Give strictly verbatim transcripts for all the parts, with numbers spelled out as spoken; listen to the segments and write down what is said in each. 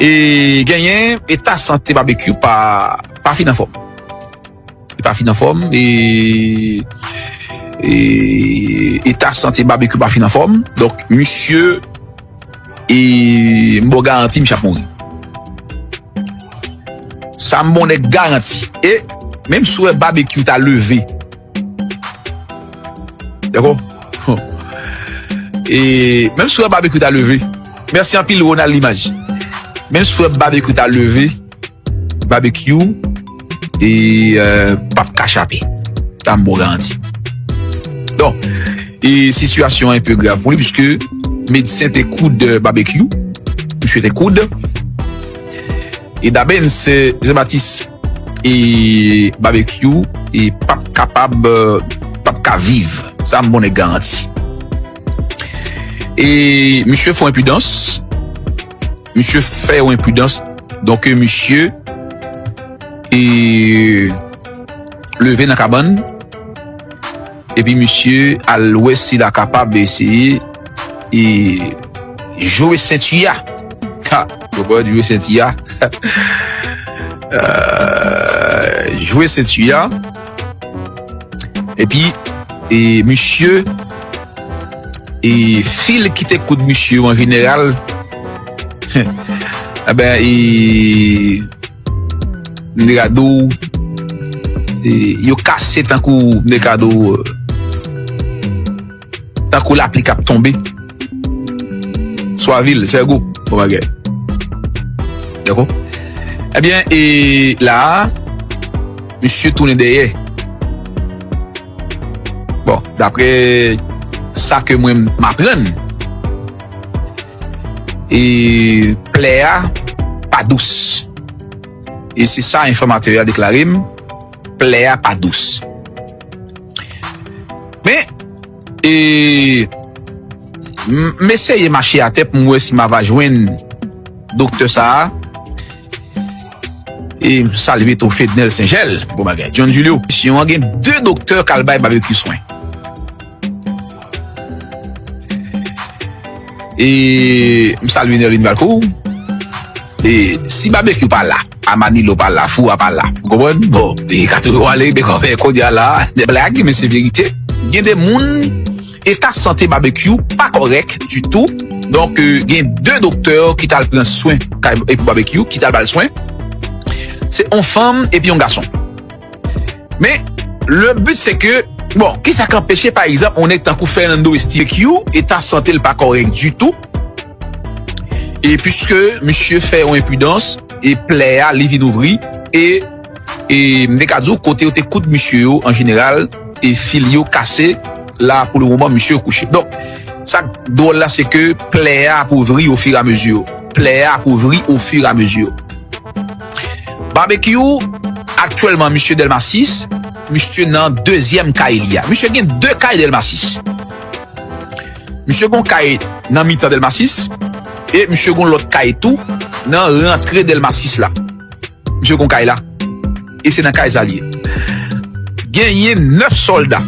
E genyen eta sante Babekyou pa, pa fin anfòm. Li pa fin anfòm. E, e eta sante Babekyou pa fin anfòm. Donk, misye, e m ba w garanti, misye ap mouri. Sa m ba w nèt garanti. E menm si w wè Babekyou ta leve, dakò? E menm si w wè Babekyou ta leve. Mèsi anpil, Ronald Limaj. Menm si w wè Babekyou ta leve, Babekyou, e, euh, p ap ka chape. Sa m ba w garanti. Donk, e sitiyasyon an enpe grav pou li, piske medsen te koud, euh, Babekyou. Misye te koud. E daprè medsen Jean Baptiste, e Babekyou, e p ap kapab, euh, p ap ka viv. Sa m ba w nèt garanti. E misye fè yon enpidans. Misye fè yon enpidans. Donk, misye, e, leve nan kabann. Epi misye al wè si l a kapab eseye, e, jwe senti a. Ha, w konprann, jwe senti a. Euh, jwe senti a. Epi, e, misye, e, fil ki te koud misye yo an jeneral, enben, e, m te ka di w, e, yo kase tankou, m te ka di w, tankou lapli k ap tonbe. Swavil, Sègo, bon bagay. Dakò? Ebyen, e la a, misye tounen dèyè. Bon, daprè sa ke mwen m aprann, e plè a pa dous. E se sa enfòmatè a deklare m, plè a pa dous. Men, e, m, m eseye mache atè pou m wè si m ava jwenn doktè sa a. E m salye tou Fednel Senjèl, bon bagay, John Julio. Misyon an gen de doktè k al bay Babekyou swen. E m salye Nerline Valcourt. E si Babekyou pa la, Amanilo pa la, Fou a pa la, ou konprann? Bon, e ka toujou ale, men kòmè kounye a la, nèg la gen, men se verite. Gen de moun, eta sante Babekyou pa kòrèk ditou. Donk, e, gen de doktè ki t al pran swen kay, e pou Babekyou, ki t al ba l swen. Se yon fanm epi yon gason. Men, le but se ke, bon, kisa k anpeche, pa egzanp, yon nèg tankou Fernando Estivecchio, eta sante l pa kòrèk ditou. E piske misye fè yon enpidans, e plè a, li vin ouvri, e, e m te ka di w, kote yo te koud misye yo, an jeneral, e fil yo kase, la, pou le moman, misye kouche. Donk, sa k dwòl la, se ke plè a ap ouvri ofiramezi. Plè a ap ouvri ofiramezi. Babekyou, aktyèlman, misye Dèlma sis, misye nan dezyèm kay li a. Misye gen de kay Dèlma sis. Misye gon kay nan mitan Dèlma sis, e misye gon lòt kay tou nan rantre Dèlma sis la. Misye gon kay la. E se nan kay sa l ye. Genyen nèf sòlda.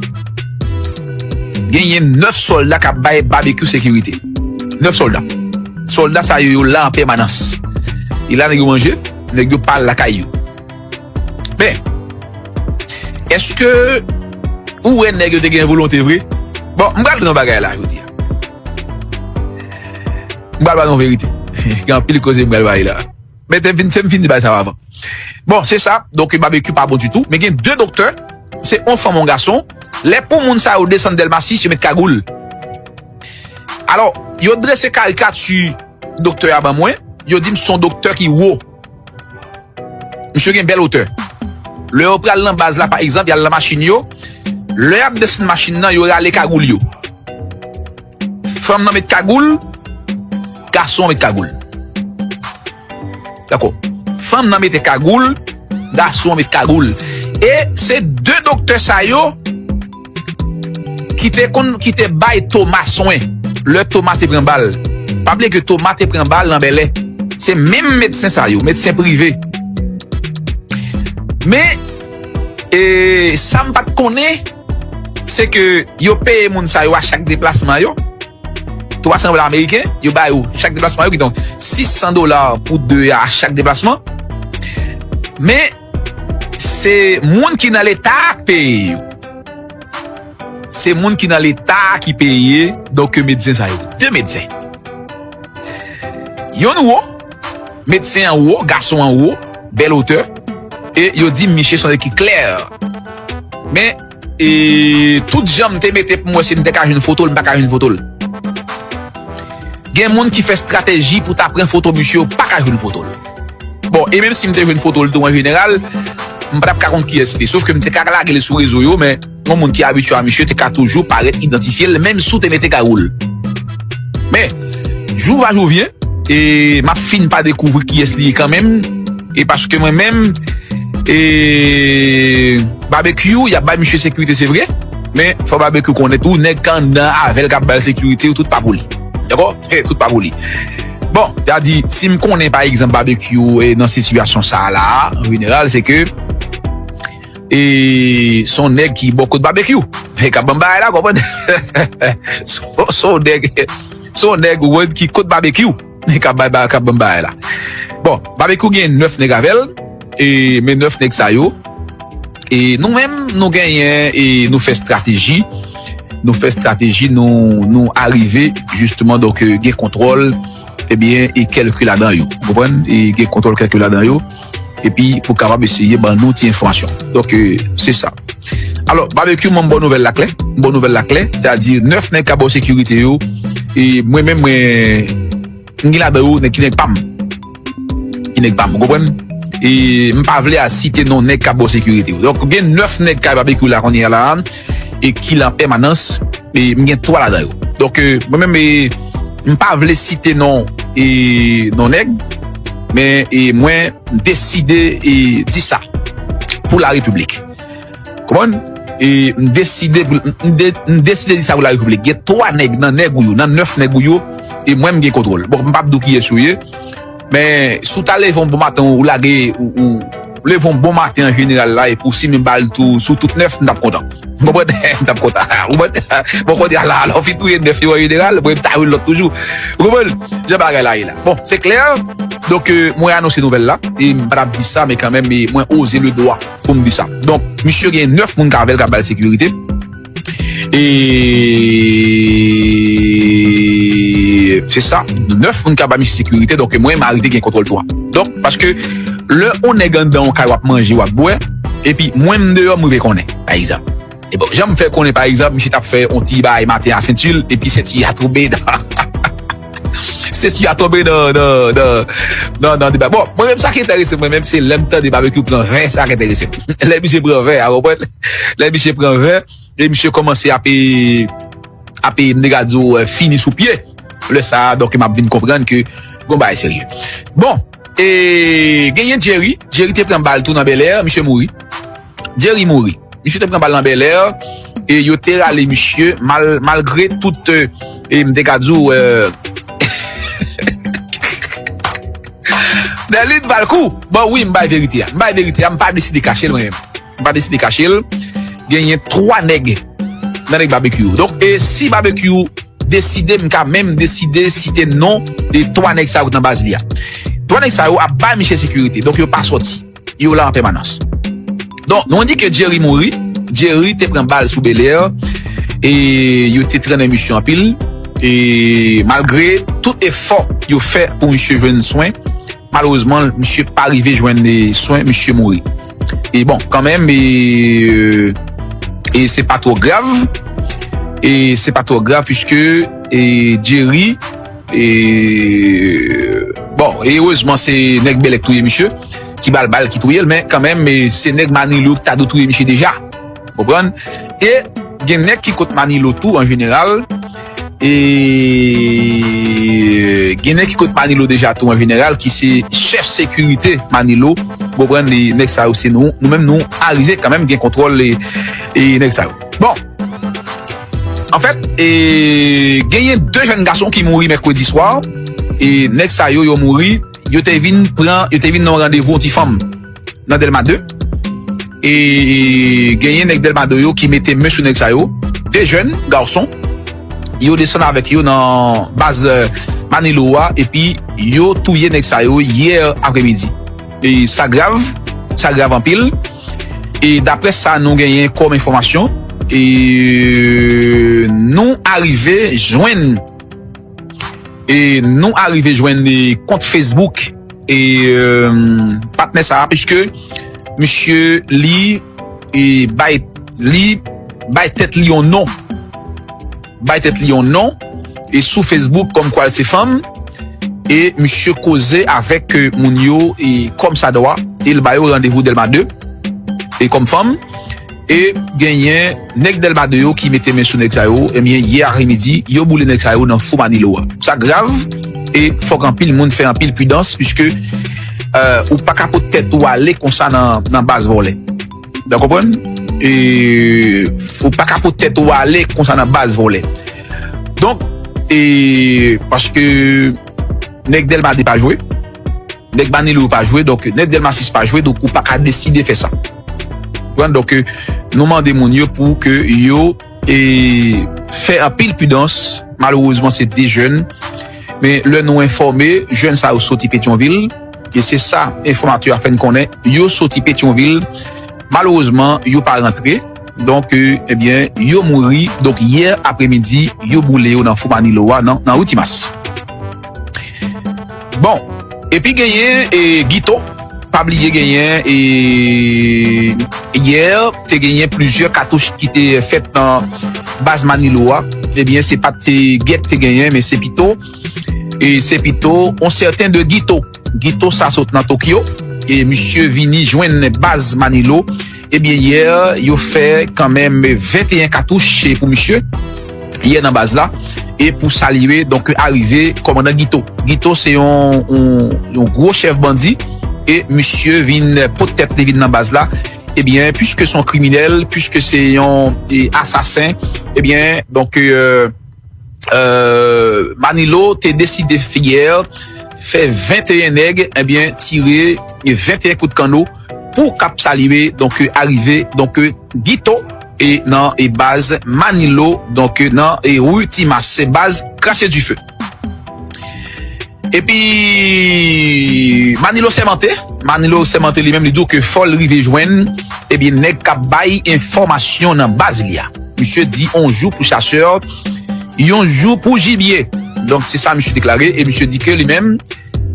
Genyen nèf sòlda k ap bay Babekyou sekirite. Nèf sòlda. Sòlda sa yo, yo la an pèmanans. E la nèg yo manje, nèg yo pa al lakay yo. Men, èske ou wè nèg yo te gen volonte vre? Bon, m pral di yon bagay la, jodi a. M pral ba nou verite. Gen anpil koze m pral bay la. Men te vin, fè m fin di bagay sa yo avan. Bon, se sa. Donk, Babekyou pa bon ditou. Men gen de doktè. Se yon fanm, yon gason. Lè pou moun sa yo desann Dèlma sis, yo met kagoul. Alò, yo drese karikati doktè a ban mwen. Yo di m se yon doktè ki wo. Misye gen bèl wotè. Lè yo pral nan baz la, pa egzanp, y al nan machin yo. Lè y ap desann machin nan, yo rale kagoul yo. Fanm nan met kagoul, gason an met kagoul. Dakò. Fanm nan mete kagoul, gason an met kagoul. E se de doktè sa yo ki te konn, ki te bay Toma swen lè Toma te pran bal. Pa bliye ke Toma te pran bal nan Bèlè. Se menm medsen sa yo, medsen prive. Men, e, sa m pa t konnen, se ke yo peye moun sa yo a chak deplasman yo. twa san dola ameriken, yo ba yo chak deplasman yo, kidonk sis san dola pou de a chak deplasman. Men, se moun ki nan Leta a k peye yo. Se moun ki nan Leta a ki peye, donk, medsen sa yo. De medsen. Yonn wo, medsen an wo, gason an wo, bèl otè. E yo di m misye se yon nèg ki klè. Men, e, tout jan m te mete pou m wè si m te ka jwenn foto l, m pa ka jwenn foto l. Gen moun ki fè estrateji pou ta pran foto misye, yo pa ka jwenn foto l. Bon, e menm si m te jwenn foto l tou an jeneral, m pa t ap ka konn kiyès li. Sof ke m te ka lage l sou rezo yo, men yon moun ki abitye a misye te ka toujou parèt idantifye l, menm si w te mete kawou l. Men, jou va jou vyen, e m ap fin pa dekouvri kiyès li ye kanmenm, e paske mwen menm, e Babekyou, y ap bay misye sekirite, se vre, men fò Babekyou konnen tou, nèg k anndan avè l k ap ba l sekirite yo, tout pa pou li. Dakò? Tout pa pou li. Bon, sa di, si m konnen, pa egzanp, Babekyou, e, nan sitiyasyon sa a la, an jeneral, se ke, e, se yon nèg ki bò kot Babekyou. E k ap ban m bagay la, konprann? Se se yon nèg, se yon nèg, ou konprann, ki kot Babekyou. E k ap bay, bay, k ap ban m bagay la. Bon, Babekyou gen nèf nèg avè l, e, men nèf nèg sa yo, e nou menm, nou genyen, e nou fè estrateji, nou fè estrateji, nou, nou arive, jisteman, donk, e, gen kontwòl, ebyen, e kèlke ladan yo. Ou konprann? E gen kontwòl kèlke ladan yo. Epi, pou kapab eseye ban nou ti enfòmasyon. Donk, e, se sa. Alò, Babekyou, mwen, m ba w nouvèl la klè. M ba w nouvèl la klè. Sètadi, nèf nèg k ap ba w sekirite yo. E mwen menm, mwen, m gen ladan yo, nèg ki nèg pa m. Ki nèg pa m, ou konprann? E m pa vle a site non nèg k ap ba w sekirite yo. Donk, gen nèf nèg kay Babekyou la kounye a la, e ki la an pèmanans, e m gen twa ladan yo. Donk, e, mwen menm, e, m pa vle site non, e, non nèg, men, e, mwen, m deside, e, di sa pou larepiblik. Konprann? E m deside pou, m, de, m deside di sa pou larepiblik. Gen twa nèg nan nèg ou yo, nan nèf nèg ou yo, e mwen m gen kontwòl. Bon, m p ap di w kiyès yo ye, men si w ta leve yon bon maten, ou lage, ou, ou leve yon bon maten an jeneral la, epi w simen bal tou, sou tout nèf, m t ap kontan. Ou konprann? M t ap kontan. Ou konprann? Bon, kounye a la, alò, fin touye nèf yo an jeneral, mwen m ta jwenn lòt toujou. Ou konprann? Jan bagay la ye la. Bon, se klè. Donk, e, mwen anonse nouvèl la, e m pa t ap di sa, men kanmenm, e mwen oze le dwa pou m di sa. Donk, misye gen nèf moun k avè l k ap ba l sekirite. E se sa, nèf moun k ap ba misye sekirite, donk mwen, m arive gen kontwòl twa. Donk, paske lè on nèg anndan on kay w ap manje, w ap bwè, epi mwen m deyò, m rive konnen, pa egzanp. E bon, jan m fè konnen, pa egzanp, misye t ap fè on ti bagay maten a senti l, epi senti a tonbe nan, senti a tonbe nan, nan, nan, nan, nan deba. Bon, mwen menm sa ki enterese mwen menm, se lè m tande Babekyou pran vè, sa ki enterese m. Lè misye pran vè a, ou konprann? Lè misye pran vè, e misye kòmanse ap, e, ap, e, m te ka di w, e, fini sou pye. Lè sa a, donk, m ap vin konprann ke gon bagay serye. Bon, e, genyen Jerry. Jerry te pran bal tou nan Bèlè, misye mouri. Jerry mouri. Misye te pran bal nan Bèlè, e yo te rale misye, mal, malgre tout, e, e m te ka di w, e, Dèlin Valkou. Bon, wi, m bay verite a. M bay verite a, m pa deside kache l, mwen menm. M pa deside kache l. Genyen twa nèg nan nèg Babekyou yo. Donk, e si Babekyou deside, m ka menm deside site non de twa nèg sa yo nan baz li a. Twa nèg sa yo ap bay misye sekirite. Donk, yo pa sòti. Yo la an pèmanans. Donk, nou di ke Jerry mouri. Jerry te pran bal sou Bèlè. E yo te trennen misye anpil. E malgre tout efò yo fè pou misye jwenn swen, malerezman, misye pa rive jwenn, e, swen, misye mouri. E bon, kanmenm, e, e se pa twò grav. E se pa twò grav, piske, e, Jerry, e, bon, e erezman, se nèg Bèlè k touye misye, ki ba l bal, ki touye l, men kanmenm, e, se nèg Manilo ki ta dwe touye misye deja. Konprann? E gen nèg ki kot Manilo tou, an jeneral. E gen nèg ki kot Manilo deja tou, an jeneral, ki se chèf sekirite Manilo. Ou konprann, e nèg sa yo se nou. Nou menm, nou arive kanmenm gen kontwòl, e, e nèg sa yo. Bon. Anfèt, e, genyen de jèn gason ki mouri mèkredi swa. E nèg sa yo, yo mouri. Yo te vin pran, yo te vin nan yon randevou yon ti fanm nan Dèlma de. E genyen nèg Dèlma de yo ki mete men sou nèg sa yo. De jèn gason. yo desann avèk yo nan baz, eh, Manilo a, epi yo touye nèg sa yo yè apremidi. E sa grav, sa grav anpil. E daprè sa nou genyen kòm enfòmasyon, e nou arive jwenn, e nou arive jwenn, e, kont Facebook, e, eh, patnè sa a, piske misye li, e, bay, li bay tèt li yon non. Bay tèt li yon non, e, sou Facebook kòmkwa l se fanm, e misye koze avèk, eh, moun yo, e, kòmsadwa, e l ba yo randevou Dèlma de, e kòm fanm, e genyen nèg Dèlma de yo ki mete men sou nèg sa yo, ebyen, yè apremidi, yo boule nèg sa yo nan fou Manilo a. Sa grav, e fòk anpil moun fè anpil pridans, piske, eh, ou pa ka pot tèt ou ale konsa nan, nan baz vòlè. Ou konprann? E ou pa ka pot tèt ou ale konsa nan baz vòlè. Donk, e paske nèg Dèlma de pa jwe, nèg Manilo pa jwe, donk nèg Dèlma sis pa jwe, donk ou pa ka deside fè sa. Konprann? Donk, eh, nou mande moun yo pou ke yo, e, fè anpil pridans. Malerezman, se de jèn. Men lè nou enfòme, jèn sa yo soti Petyonvil. E se sa, enfòmatè a fè n konnen, yo soti Petyonvil. Malerezman, yo pa rantre. Donk, eh, ebyen, yo mouri. Donk, yè apremidi, yo boule yo nan fou Manilo a, nan, nan ri Timas. Bon, epi genyen, e, Guito. Pa bliye genyen, e, yè, te genyen plizyè katouch ki te fèt nan baz Manilo a. Ebyen, se pa t, e, gèt te genyen, men se pito, e, se pito yon sèten de Guito. Guito sa sot nan Tokyo, e misye vini jwenn baz Manilo. Ebyen, yè, yo fè kanmenm venteyen katouch pou misye. Yè nan baz la. E pou salye, donk, arive kòmandan Guito. Guito se yon, yon, yon gwo chèf bandi. E misye vin pot tèt li vin nan baz la. Ebyen, piske se yon kriminèl, piske se yon, e, asasen, ebyen, donk, eh, eh, Manilo te deside yè fè venteyen nèg, ebyen, tire venteyen kout kanno pou k ap salye, donk, eh, arive, donk, eh, Guito, e nan, e, baz Manilo, donk, eh, nan, e, ri Timas, se baz Krache Dife. Epi, Manilo sèmante, Manilo sèmante li menm, li di w ke fò l rive jwenn, ebyen, nèg k ap bay enfòmasyon nan baz li a. Misye di, on jou pou chasè, yon jou pou jibye. Donk, se sa misye deklare, e misye di ke li menm,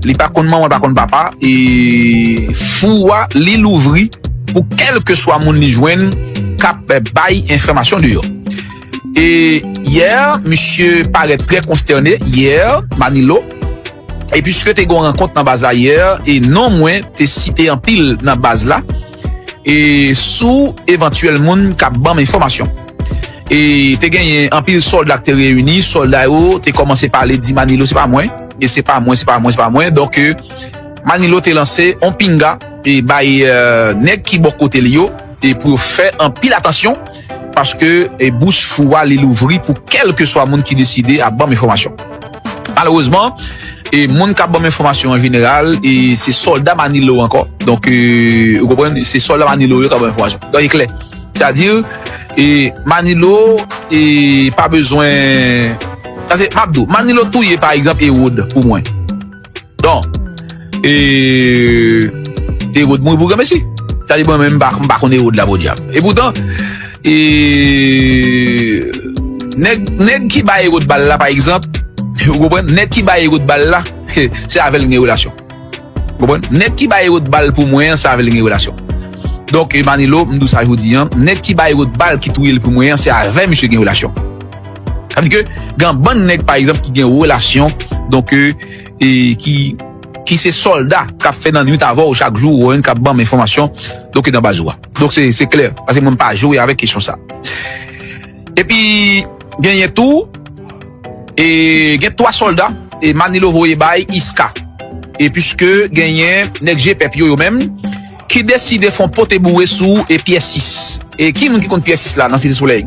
li pa konn manman, li pa konn papa, e fou a, li louvri pou kèlkeswa moun li jwenn k ap bay enfòmasyon deyò. E yè, misye parèt trè konstène, yè, Manilo. E piske te gen yon rankont nan baz la yè, e non mwen te site anpil nan baz la, e sou evantyèl moun k ap ban m enfòmasyon. E te genyen anpil sòlda k te reyini, sòlda yo te kòmanse pale, di Manilo, se pa mwen, e se pa mwen, se pa mwen, se pa mwen. Donk, eh, Manilo te lanse on pinga e bay, eh, nèg ki bò kote li yo, e pou yo fè anpil atansyon, paske, e, bouch fou a li louvri pou kèlkeswa moun ki deside ap ban m enfòmasyon. Malerezman, e, moun k ap ban m enfòmasyon an jeneral, e, se sòlda Manilo ankò. Donk, e, ou konprann, se sòlda Manilo yo k ap ban m enfòmasyon. Donk, e klè. Sètadi, e, Manilo, e, pa bezwen, paske m ap di w, Manilo touye, pa egzanp, Erod pou mwen. Bon, e, Erod mouri pou granmesi. Sa di bon, men m pa, m pa konn Erod la, podyab. E poutan, e, nèg, nèg ki bay Erod bal la, pa egzanp, ou konprann, nèg ki bay Erod bal la, se avè l m gen relasyon. Ou konprann? Nèg ki bay Erod bal pou mwen an, se avè l m gen relasyon. Donk, e, Manilo, m di w sa jodi an, nèg ki bay Erod bal ki touye l pou mwen an, se avè misye gen relasyon. Sa vle di ke gen bann nèg, pa egzanp, ki gen relasyon, donk, e, e ki, ki se sòlda k ap fè nan nwit avè w chak jou, ou wè, k ap ban m enfòmasyon, donk, nan baz ou a. Donk, se, se klè, paske mwen m pa jwe avèk kesyon sa. Epi, genyen tou, e, gen twa sòlda, e, Manilo voye bay Iska. E piske genyen nèg G pèp yo, yo menm, ki deside fè yon pote boure sou, e, Pyè sis. E ki moun ki konn Pyè sis la nan Site Solèy?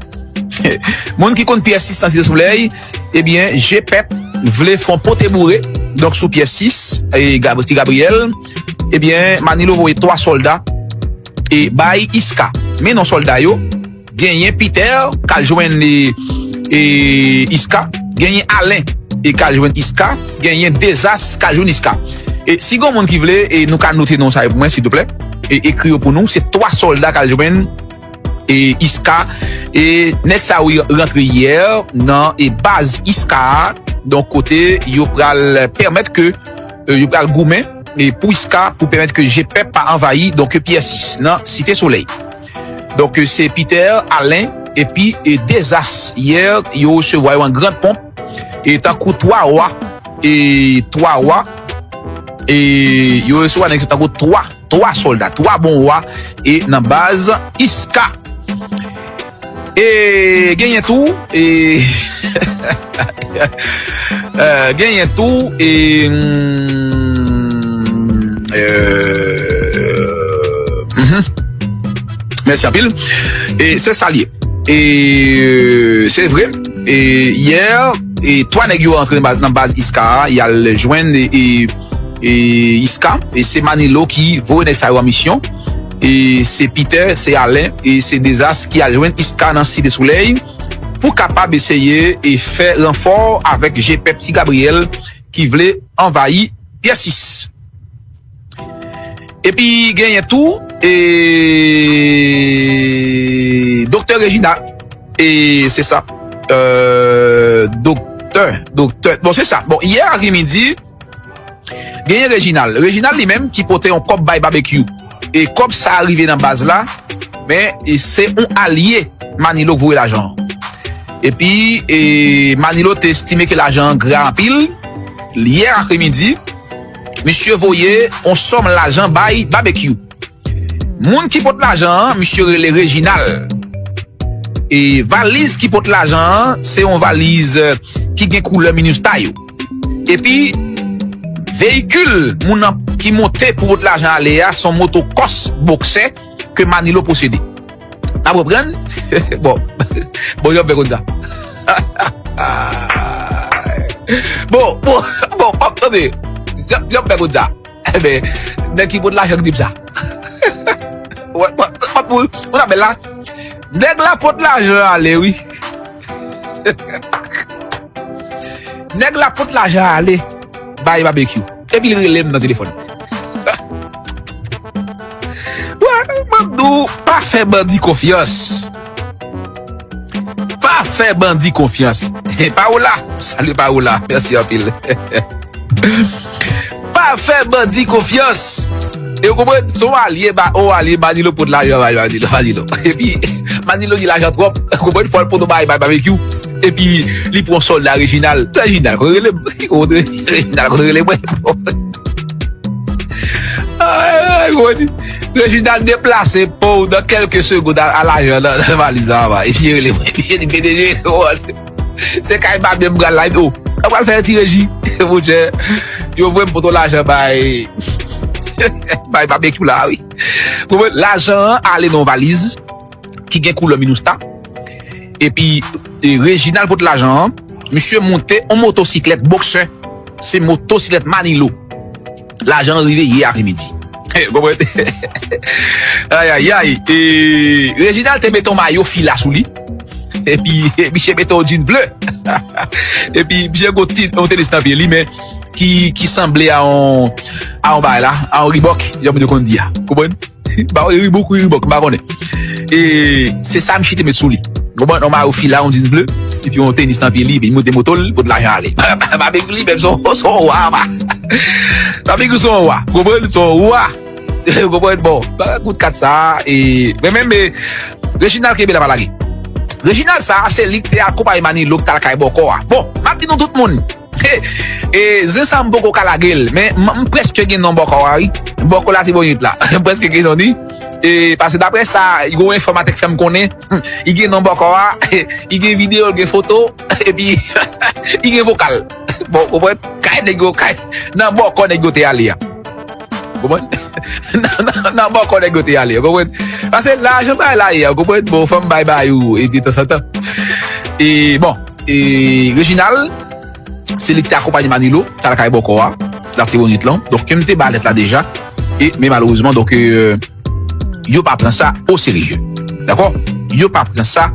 Moun ki konn Pyè sis nan Site Solèy, ebyen, G pèp vle fè yon pote boure, donk sou Pyè sis, e Gab-, Ti Gabriyèl, ebyen, Manilo voye twa sòlda, e bay Iska. Men non sòlda yo, genyen Peter, k al jwenn li, e, Iska, genyen Alen e k al jwenn Iska, genyen Dezas k al jwenn Iska. E si gen moun ki vle, e nou ka note non sa yo pou mwen, silvouplè, e ekri yo pou nou. Se twa sòlda k al jwenn e Iska. E nèg sa yo rantre yè nan e baz Iska a, donk kote yo pral pèmèt ke, e, yo pral goumen e pou Iska, pou pèmèt ke G pèp pa anvayi, donk, Pyè sis nan Site Solèy. Donk, e, se Peter, Alen epi, e, Dezas yè yo resevwa yo an gran ponp, e tankou twa wa, e twa wa, e yo resevwa nèg yo tankou twa twa sòlda, twa bon wa, e nan baz Iska. E genyen tou, e, e, genyen tou, e, mm, e, mhm. Mèsi anpil. E se sa l ye. E se vre, e yè, e twa nèg yo rantre nan baz, nan baz Iska a, y al jwenn, e, e, e Iska, e se Manilo ki voye nèg sa yo an misyon. E se Peter, se Alen, e se Dezas ki al jwenn Iska nan Site Solèy pou kapab eseye e fè ranfò avèk G pèp Ti Gabriyèl ki vle anvayi Pyè sis. Epi genyen tou, e, Doktè Rejina, e se sa, e, Doktè, Doktè, bon, se sa. Bon, yè apremidi, genyen Rejinal. Rejinal li menm ki pote yon kòb bay Babekyou. E kòb sa a rive nan baz la, men, e, se yon alye Manilo k voye lajan an. Epi, e, Manilo te estime ke lajan an gra anpil. Yè apremidi, misye voye yon sòm lajan bay Babekyou. Moun ki pot lajan an, misye rele Rejinal. E valiz ki pot lajan an, se yon valiz, e, ki gen koulè Minustah yo. Epi, veyikil moun nan ki monte pou pot lajan ale a, se yon moto kòs boksè ke Manilo posede. N ap reprann? Bon, bon, jan m fè konn sa. Bon, bon, bon, m ap tande. Jan, jan m fè konn sa. Enben, nèg ki pot lajan k di m sa. Wè, wè, wè, moun, moun apèl la. Nèg la pot lajan ale, wi. Nèg la pot lajan ale bay Babekyou. Epi l rele m nan telefòn. Wè, mwen di w, pa fè bandi konfyans. Pa fè bandi konfyans. Paola, salut Paola, mèsi anpil. Pa fè bandi konfyans. E w konprann, se yon alye, ba, yon alye Manilo pot lajan bay Manilo, Manilo. Epi, Manilo gen lajan twòp. Ou konprann, fò l pot yon bagay bay Babekyou. Epi, li pran sòlda Rejinal. Rejinal, konn rele m. Rejinal, konn rele mwen. Ay, Rony. Rejinal deplase pou w nan kèlke segonn a, a lajan nan, nan valiz la anba. Epi, rele mwen. Epi, li P D G, Rony. Se kay Babè m pral la, epi, oh, mwen pral fè yon ti reji. Monchè, yo voye m pote lajan bay, bay Babekyou la, wi. Konprann? Lajan an ale nan yon valiz ki gen koulè Minustah. Epi, e, Rejinal pote lajan an. Misye monte yon motosiklèt boksè. Se motosiklèt Manilo. Lajan an rive yè apremidi. Konprann? Ay, ay, ay. E, Rejinal te mete yon mayo fila sou li. Epi, misye mete yon djin ble. Epi, misye gon ti, yon tenis nan pye li, men ki, ki sanble a yon, a yon bagay la, a yon ribòk, jan moun yo konn di a. Konprann? Ba, ribòk, wi, ribòk, m pa konnen. E se sa misye te met sou li. Konprann? Yon mayo fila, yon djin ble, epi yon tenis nan pye li, epi li monte moto l, pot lajan ale. Babekyou li menm, se yon, se yon wa, ba. Babekyou se yon wa. Konprann? Se yon wa. Konprann? Bon, ba, kout kat sa a, e, men menm, e, Rejinal kenbe la pa lage. Rejinal sa a, se li ki te akonpaye Manilo k t al kay bòkò a. Bon, m ap di nou tout moun. E, zen sa m poko ka lage l, men m, m prèske gen non bòkò a, wi. Bòkò Latibonit la. M prèske gen non li. E, paske daprè sa, yon enfòmatè k fè m konnen, li gen non bòkò a, li gen videyo, li gen foto, epi li gen vokal. Bon, konprann? Kay nèg yo, kay, nan bòkò nèg yo te ale a. Konprann? Nan, nan, nan bòkò nèg yo te ale, konprann? Paske lajan bay la ye, konprann? Bon, fò m bay bay ou, e, de tanzantan. E, bon, e, Rejinal, se li ki te akonpaye Manilo, t al kay bòkò a, Latibonit lan. Donk, ke m te ba lèt la deja. E, men malerezman, donk, e, yo pa pran sa o serye. Dakò? Yo pa pran sa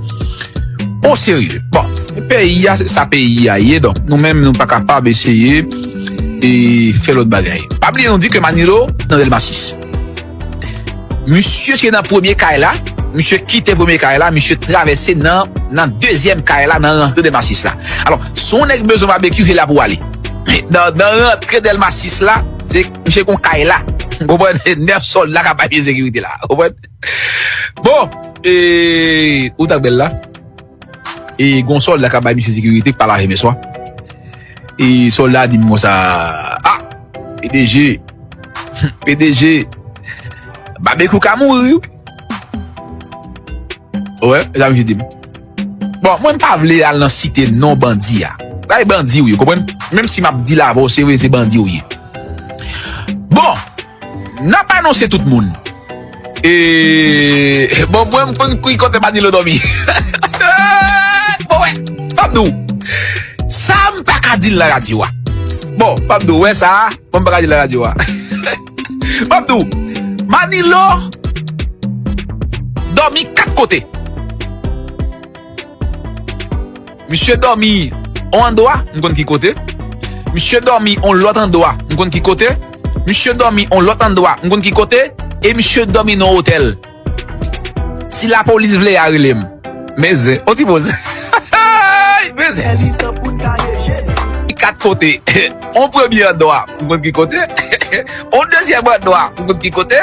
o serye. Bon, Peyi a, se sa peyi a ye. Donk, nou menm, nou pa kapab eseye e fè lòt bagay. Pa bliye, nou di ke Manilo nan Dèlma sis. Misye ki nan premye kay la, misye kite premye kay la, misye travèse nan, nan dezyèm kay la, nan rantre Dèlma sis la. Alò, si yon nèg bezwen babekyou, se la pou ale. Nan, nan rantre Dèlma sis la, se misye kon kay la. Ou konprann? Se nèf sòlda k ap bay sekirite la. Ou konprann? Bon, e, ou t ak bèl la. E gon sòlda k ap bay misye sekirite k pale avè m yèswa. E sòlda a di m konsa, a, P D G, P D G, babekyou ka mouri wi. Wè, e sa misye di m. Bon, mwen m pa vle al nan site non bandi a. Bay bandi w ye, konprann? Menm si m ap di l avè w, se vre se bandi w ye. Bon, n ap anonse tout moun. E, bon, mwen m konn ki kote Manilo dòmi. Bon, wè, m ap di w. Sa m pa ka di l nan radyo a. Bon, m ap di w, wè sa, bon, m pa ka di l nan radyo a. M ap di w, Manilo dòmi kat kote. Misye dòmi on andwa, m konn ki kote. Misye dòmi on lòt andwa, m konn ki kote. Misye dòmi on lòt andwa, m konn ki kote. E misye dòmi nan otèl. Si lapolis vle a rele m. Men zen, on ti poz. Men zen. Kat kote. On premye andwa, m konn ki kote. On dezyèm andwa, m konn ki kote.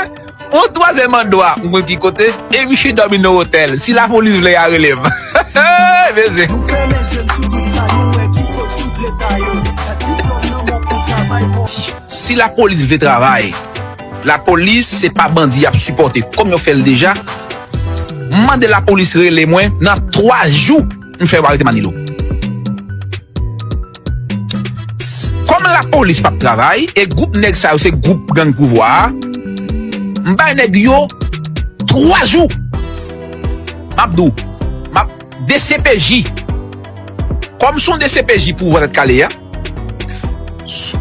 On twazyèm andwa, m konn ki kote, e misye dòmi nan otèl. Si lapolis vle a rele m. Mezye. Si lapolis vle travay, lapolis se pa bandi y ap sipòte kòm yo fè l deja. M mande lapolis rele mwen nan twa jou, m fè yo arete Manilo. Kòm lapolis p ap travay, e gwoup nèg sa yo se gwoup gang pouvwa a, m bay nèg yo twa jou. M ap di w, m ap D C P J. Kòm se yon D C P J pouvwa tèt kale a,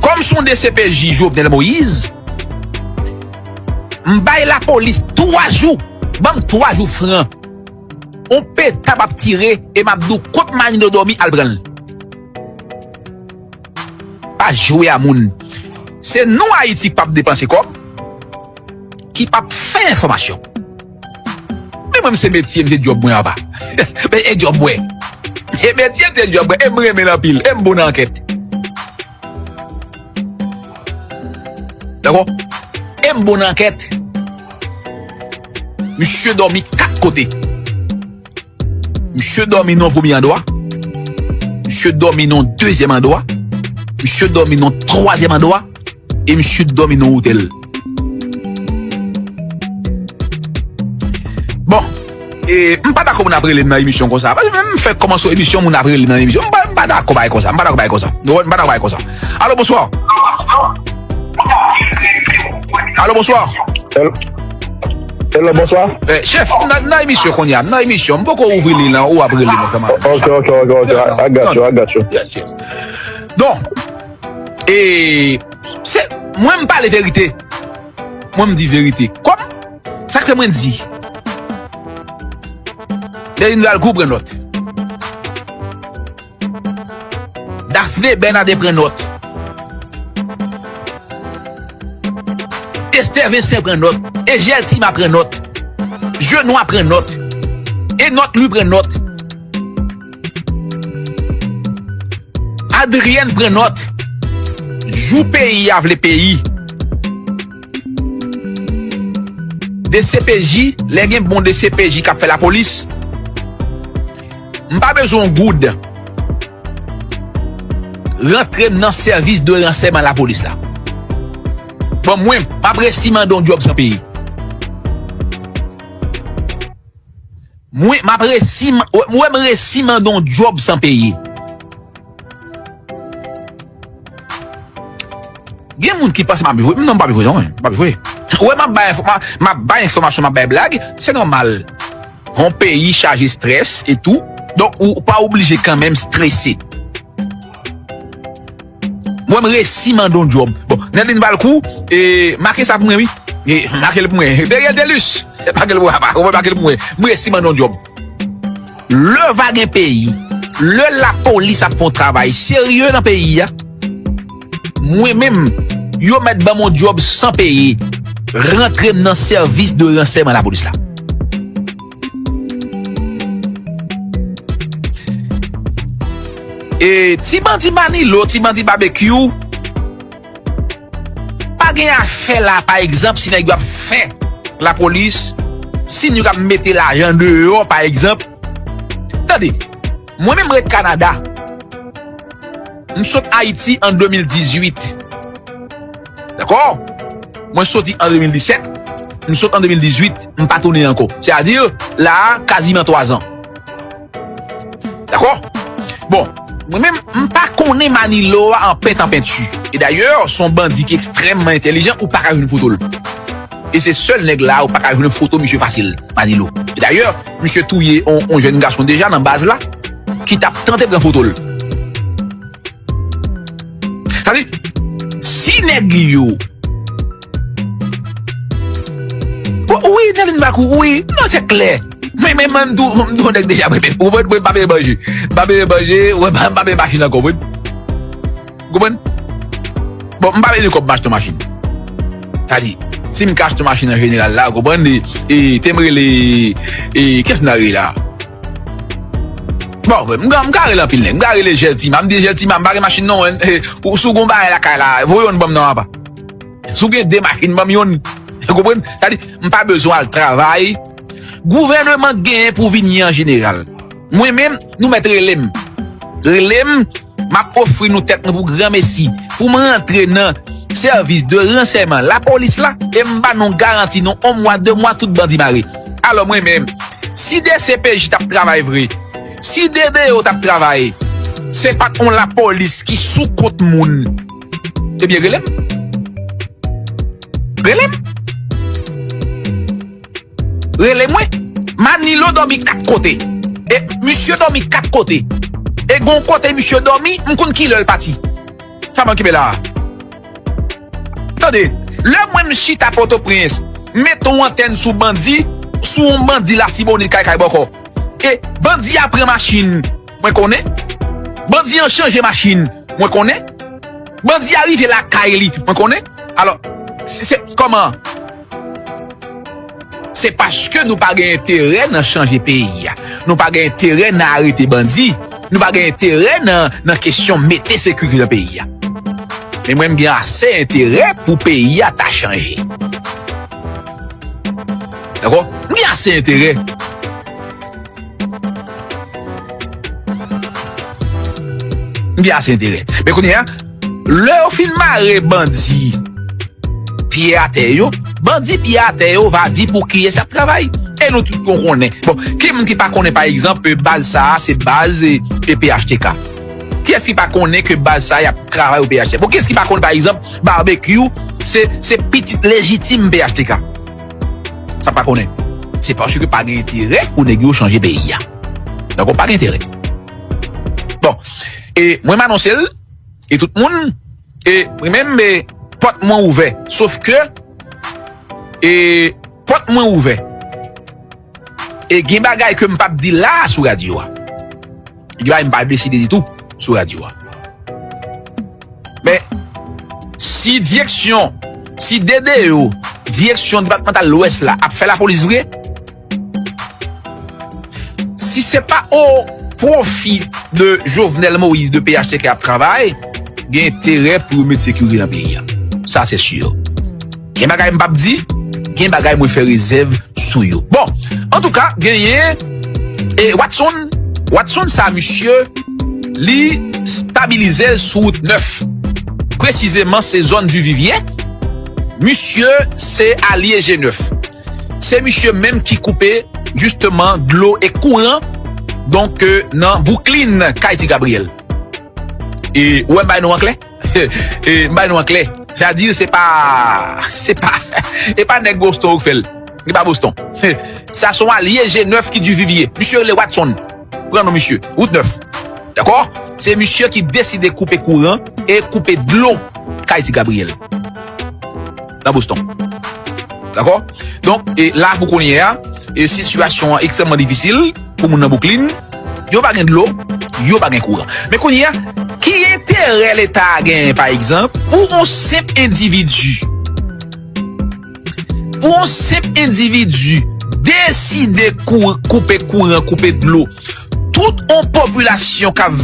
kòm se yon D C P J Jovenel Moïse, m bay lapolis twa jou. Ban m twa jou fran. On peta m ap tire e m ap di w kot Manilo dòmi al pran l. Pa jwe a moun. Se nou Ayiti k p ap depanse kòb, ki p ap fè enfòmasyon. Men mwen, m se metye m, se djòb mwen apa. Men e djòb mwen. E metye m, se djòb mwen. E m renmen l anpil. E m bon nan ankèt. Dakò? E m bon nan ankèt. Misye dòmi kat kote. Misye dòmi nan premye andwa. Misye dòmi nan dezyèm andwa. Misye dòmi nan twazyèm andwa. E misye dòmi nan otèl. Bon, e, m pa dakò moun ap rele m nan emisyon konsa. Paske menm m fèk kòmanse yon emisyon, moun ap rele m nan emisyon. M pa, m pa dakò bagay konsa. M pa dakò bagay konsa. Ou konprann? M pa dakò bagay konsa. Alo, bonswa. Alo, bonswa. Hello, bonswa. Eh, chèf, m nan, nan emisyon kounye a, m nan emisyon, m poko ouvri li nan, ou ap rele m kòman? Ok, ok, ok, ok. I got you, I got you. Yes, yes. Bon, e, se, mwen m pale verite. Mwen m di verite. Kòm, sa k fè mwen di, Delinval Gou pran nòt. Daphné Bernadette pran nòt. Esther Vincent pran nòt. Egel Tima pran nòt. Jenois pran nòt. Enot Louis pran nòt. Adrienne pran nòt. Jou peyi a vle peyi. D C P J, lè gen bon D C P J k ap fè lapolis, m pa bezwen yon goud rantre m nan sèvis de ransèyman lapolis la. Bon, mwen, m ap resi mande yon djòb san peye. Mwen, m ap resi, m, w, w, m resi mande yon djòb san peye. Gen moun ki panse m ap jwe. M, non, m p ap jwe, non, m p ap jwe. Ou wè, m ap bay enfò-, m ap, m ap bay enfòmasyon, m ap bay blag, se nòmal. Yon peyi chaje estrès e tou. Donk, ou pa oblije kanmenm strese. Mwen, m resi mande yon djòb. Bon, Nèlin Valkou, e, make sa pou mwen, wi. E, make l pou mwen. Deriel Delus, make l pou mwen, papa. Ou make l pou mwen. M resi mande yon djòb. Lè va gen peyi, Lè lapolis ap fè yon travay serye nan peyi a, mwen menm, yo mèt ban m yon djòb san peye, rantre m nan sèvis de ransèyman lapolis la. E ti bandi Manilo, ti bandi Babekyou, pa gen afè la, pa egzanp, si nèg yo ap fè lapolis, si nèg yo ap mete lajan deyò, pa egzanp. Tande, mwen menm ret Kanada. M sot Ayiti an de mil dizuit. Dakò? Mwen soti an de mil disèt, m sot an de mil dizuit, m pa tounen ankò. Sètadi, la a, kaziman twazan. Dakò? Bon, mwen menm, m pa konnen Manilo a an pent an penti. E dayè, se yon bandi ki ekstrèmman entèlijan, ou pa ka jwenn foto l. E se sèl nèg la, ou pa ka jwenn foto misye fasil, Manilo. E dayè, misye touye on, on jèn gason deja nan baz la, ki t ap tante pran foto l. Sa di, si nèg yo. Wi, Nevin Bakou, wi. Non, se klè. Men, men, men, m tou, m tou nèg deja, men, men, ou konprann, m pa peye manje. M pa peye manje, ou pa, m pa peye machin ankò, konprann? Konprann? Bon, m pa peye kòb m achte machin. Sa di, si m ka achte machin an jeneral la, ou konprann, e, e, te m rele, e, kiyès m ta rele la? Bon, m ka, m ka rele anpil nèg. M ka rele Jèl Tima. M di, "Jèl Tima, m pa gen machin non, en. Eh, ou, si w gon bagay lakay la, voye youn ban m non, apa. Si w gen de machin, ban m youn." Ou konprann? Sa di, m pa bezwen al travay. Gouvèneman genyen pou vini an jeneral. Mwen menm, nou mèt rele m. Rele m, m ap ofri nou tèt mwen pou granmesi. Pou m rantre nan sèvis de ransèyman lapolis la, e m ba nou garanti nan yon mwa, de mwa, tout bandi mare. Alò mwen menm, si D C P J t ap travay vre, si D D O t ap travay, se pa t yon lapolis ki sou kont moun, ebyen rele m. Rele m. Rele mwen. Manilo dòmi kat kote. E misye dòmi kat kote. E gon kote misye dòmi, m konn kilè l pati. Sa ban kipe la a. Tande, lè mwen m chita Pòtoprens, m mete yon antèn sou bandi, sou yon bandi Latibonit kay kay bòkò. E bandi a pran machin, mwen konnen. Bandi an chanje machin, mwen konnen. Bandi a rive lakay li, mwen konnen. Alò, se, se kòman? Se paske nou pa gen enterè nan chanje peyi a. Nou pa gen enterè nan arete bandi. Nou pa gen enterè nan, nan kesyon mete sekirite nan peyi a. Men mwen, m gen ase enterè pou peyi a ta chanje. Dakò? M gen ase enterè. M gen ase enterè. Men kounye a, lè yo fin mare bandi pye atè yo, bandi pye atè yo va di pou kiyès y ap travay. E nou tout nou konnen. Bon, ki moun ki pa konnen, pa egzanp, baz sa a, se baz, e, e P H T K? Kiyès ki pa konnen ke baz sa a, y ap travay pou P H T K? Bon, kiyès ki pa konnen, pa egzanp, Babekyou, se, se pitit lejitim P H T K? Sa pa konnen. Se paske pa gen enterè pou nèg yo chanje peyi a. Dakò, pa gen enterè. Bon, e mwen m anonse l, e tout moun, e mwen menm, e pòt mwen ouvè. Sof ke, e pòt mwen ouvè. E gen bagay ke m p ap di la a sou radyo a. Gen bagay m pa deside di tou sou radyo a. Men, si direksyon, si D D O, direksyon depatmantal Lwès la, ap fè lapolis vre, si se pa o pwofi de Jovenel Moïse de P H T K ap travay, gen enterè pou yo met sekirite nan peyi a. Sa, se si. Gen bagay m p ap di, gen bagay mwen fè rezèv sou yo. Bon, antouka, genyen, e, Watson, Watson sa, misye, li stabilize l sou wout nèf. Presizeman, se zòn Duvivier. Misye, se alye G nèf. Se misye menm ki koupe, jisteman, dlo e kouran, donk, e, nan Brooklyn, kay Ti Gabriel. E, ou wè m bay nou an klè? E, m bay nou an klè. Sa di, se pa, se pa, e pa nèg Boston ou k fè l. Li pa Boston. Sa se yon alye G nèf ki Duvivier. Misye rele Watson. Pran non misye. Wout nèf. Dakò? Se misye ki deside koupe kouran e koupe dlo kay Ti Gabriel. Nan Boston. Dakò? Donk, e la pou kounye a, e sitiyasyon an ekstrèmman difisil pou moun nan Brooklyn. Yo pa gen dlo, yo pa gen kouran. Men kounye a, ki enterè Leta a genyen, pa egzanp, pou yon senp endividi, pou yon senp endividi deside kou- koupe kouran, koupe dlo, tout yon popilasyon k ap